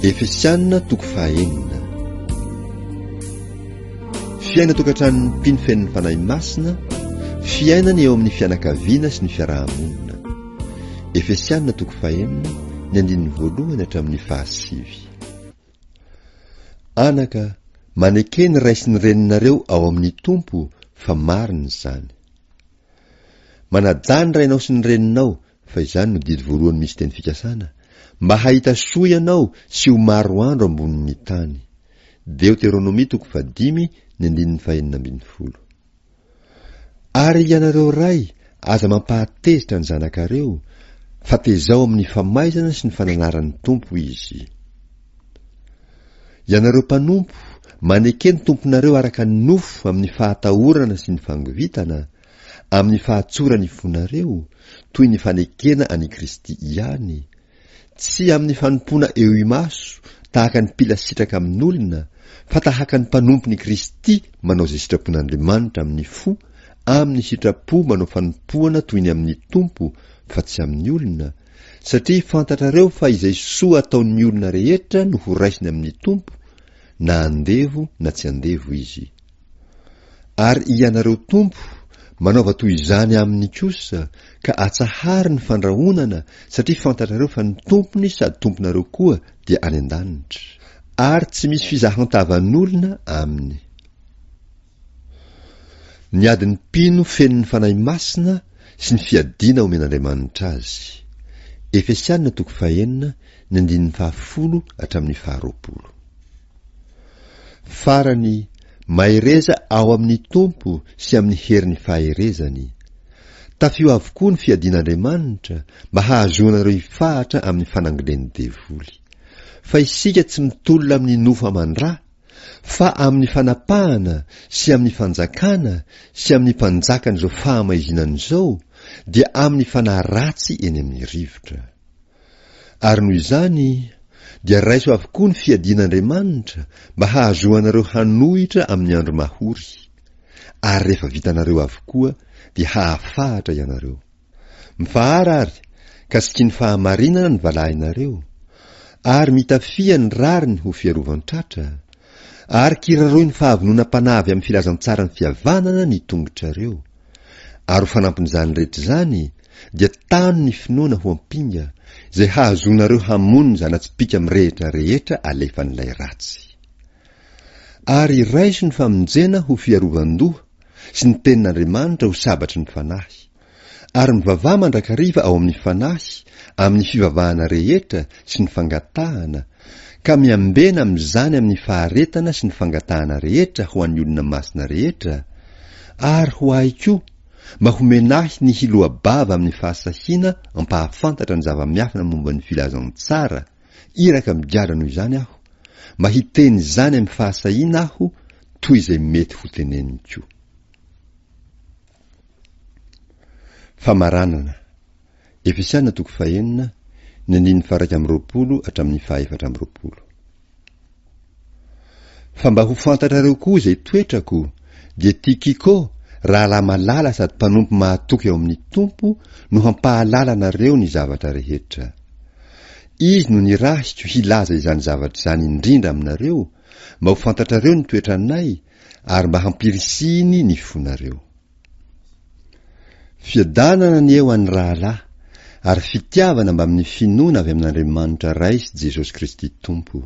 Efesianina toko fahaenina. Fiainan-tokantranon'ny mpino feno ny Fanahy Masina, fiainany eo amin'ny fianakaviana sy ny fiaraha-monina. Efesianina toko fahenina, ny andininy voalohany hatramin'ny fahasivy. Anaka, maneke ny ray sy ny reninareo ao amin'ny Tompo fa marina izany. Manajà ny rainao sy ny reninao fa izany no didy voalohany misy teny fikasana, mba hahita soa ianao sy ho maro andro ambonin'ny tany. Deoteronomia toko fahadimy ny andininy fahenina ambin'ny folo. Ary ianareo ray, aza mampahatezitra ny zanakareo, fa tezao amin'ny famaizana sy ny fananaran'ny Tompo izy. Ianareo mpanompo, maneke ny tomponareo araka ny nofo amin'ny fahatahorana sy ny fangovitana, amin'ny fahatsoran'ny fonareo, toy ny fanekena an'i Kristy ihany, tsy amin'ny fanompoana eo imaso tahaka ny mpila sitraka amin'olona, fa tahaka ny mpanompon'i Kristy manao izay sitrapon'Andriamanitra amin'ny fo, amin'ny sitrapo manao fanompoana toy ny amin'ny Tompo fa tsy amin'ny olona, satria fantatrareo fa izay soa ataon'ny olona rehetra no horaisiny amin'ny Tompo, na andevo na tsy andevo izy. Ary ianareo Tompo, manaova toy izany aminy kosa, ka atsaharo ny fandrahonana, satria fantatrareo fa ny Tompony sady Tomponareo koa dia any an-danitra, ary tsy misy fizahan-tavan'olona aminy. Ny adin'ny mpino feno ny Fanahy Masina sy ny fiadiana omen'Andriamanitra azy. Efesiana toko fahenina, ny andininy fahafolo hatramin'ny faharoapolo. Farany, mahereza ao amin'ny Tompo sy amin'ny herin'ny faherezany. Tafio avokoa ny fiadian'Andriamanitra mba hahazoanareo hifahatra amin'ny fanangolen'ny devoly. Fa isika tsy mitolona amin'ny nofo aman-dra, fa amin'ny fanapahana sy amin'ny fanjakana sy amin'ny mpanjakan'izao fahamaizinana izao, dia amin'ny fanahy ratsy eny amin'ny rivotra. Ary noho izany, dia raiso avokoa ny fiadian'Andriamanitra mba hahazoanareo hanohitra amin'ny andro mahory, ary rehefa vitanareo avokoa dia hahafahatra ianareo. Mifahara ary, ka sikin'ny fahamarinana ny valahinareo, ary mitafia ny rariny ho fiarovan-tratra, ary kiraroy ny fahavononam-panahy avy amin'ny filazantsaran'ny fihavanana ny tongotrareo. Ary ho fanampin'izany rehetra izany, dia tano ny finoana ho ampinga, izay hahazoanareo hamono ny zana-tsipìka mirehitra rehetra alefan'ilay ratsy. Ary raiso ny famonjena ho fiarovan-doha, sy ny tenin'Andriamanitra ho sabatry ny fanahy. Ary mivavaha mandrakariva ao amin'ny fanahy, amin'ny fivavahana rehetra sy ny fangatahana, ka miambena amin'izany amin'ny faharetana sy ny fangatahana rehetra ho an'ny olona masina rehetra, ary ho ahy koa, mba homena ahy ny hiloa-bava amin'ny fahasahiana ampahafantatra ny zava-miafina momba ny filazantsara, iraka migadra noho izany aho, mba hiteny izany amin'ny fahasahiana aho toy izay mety hoteneniko. Famaranana. Efesiana toko fahenina, ny andininy faha-21 hatramin'ny faha-24. Fa mba ho fantatrareo koa izay toetrako, dia Tykiko, rahalahy malala sady mpanompo mahatoky ao amin'ny Tompo, no hampahalala anareo ny zavatra rehetra. Izy no nirahiko hilaza izany zavatra izany indrindra aminareo, mba ho fantatrareo ny toetranay, ary mba hampirisihiny ny fonareo. Fiadanana anie ho an'ny rahalahy, ary fitiavana mbamin'ny finoana avy amin'Andriamanitra Ray sy Jesosy Kristy Tompo.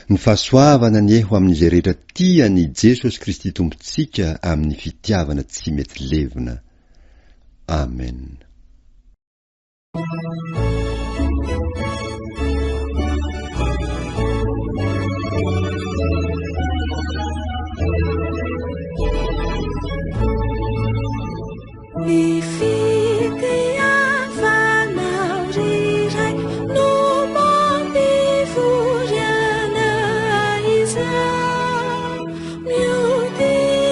Ny fahasoavana anie ho amin'izay rehetra tia an'i Jesosy Kristy Tompontsika amin'ny fitiavana tsy mety levona. Amen. Ny fitiavanao ry Ray no mampivory anay izao. Mihodidina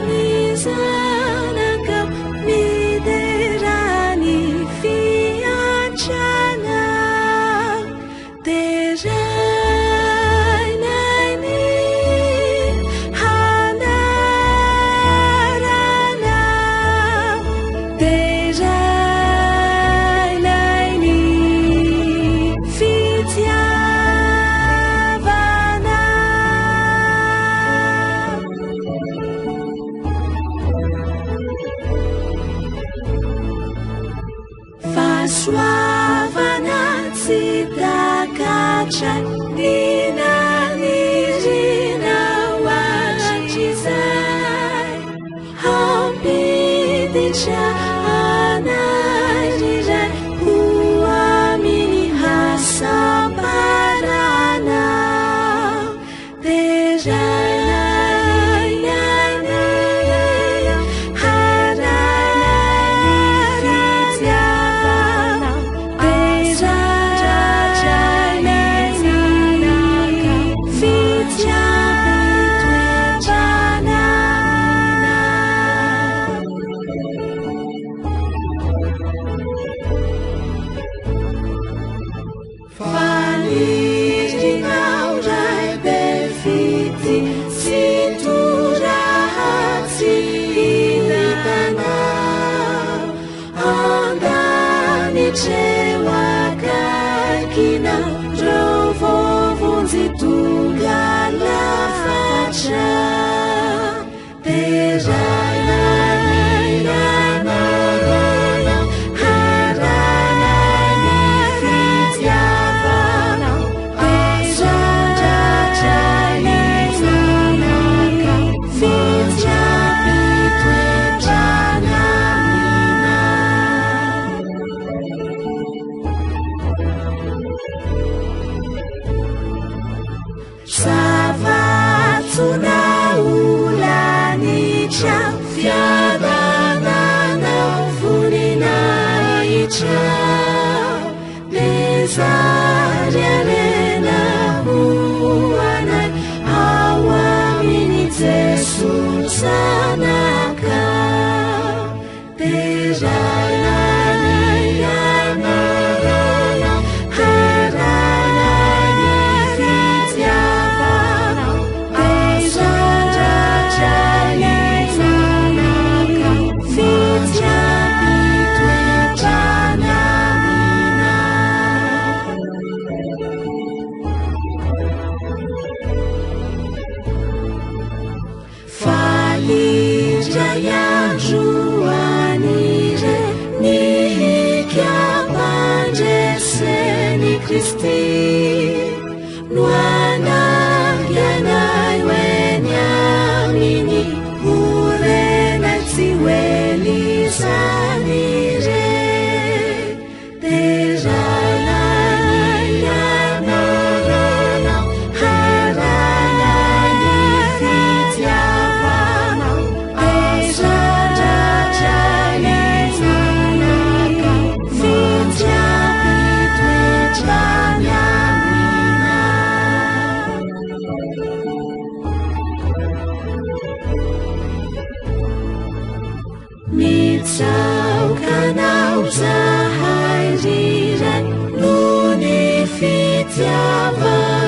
ny zanakao, midera ny fiantranao. Voninahitra ny nanirianao hatrizay. Hampiditra anay ry Ray ho amin'ny hasambaranao. Deraina ny anaranao, harana ny fitiavanao. Deraina ny fitiavan-toetranao. Fanirianao Ray be fitia sy toraha tsy hitanao. An-danitra eo akaikinao ireo voavonjy tonga lafatra. Deraina ny anaranao, harana ny fitiavanao. Asandratra ny zanakao, fitiavan-toetrana aminao. Zava-tsoa olanitra, fiadananao voninahitra. Bezary harena ho anay ao amin'i Jesoa Zanakao. Deraina ny anaranao, harana ny fitiavanao. Asandratra ny zanakao, fitiavan-toetrana aminao. Faly indray andro any re ny hikam-pandresen'i Kristy. No ananganay ho eny aminy, ho renay tsy ho ela izany re. Deraina ny anaranao, harana ny fitiavanao. Asandratra ny zanakao, fitiavan-toetrana aminao. Mitsaoka anao zahay ry Ray noho ny fitiavanao.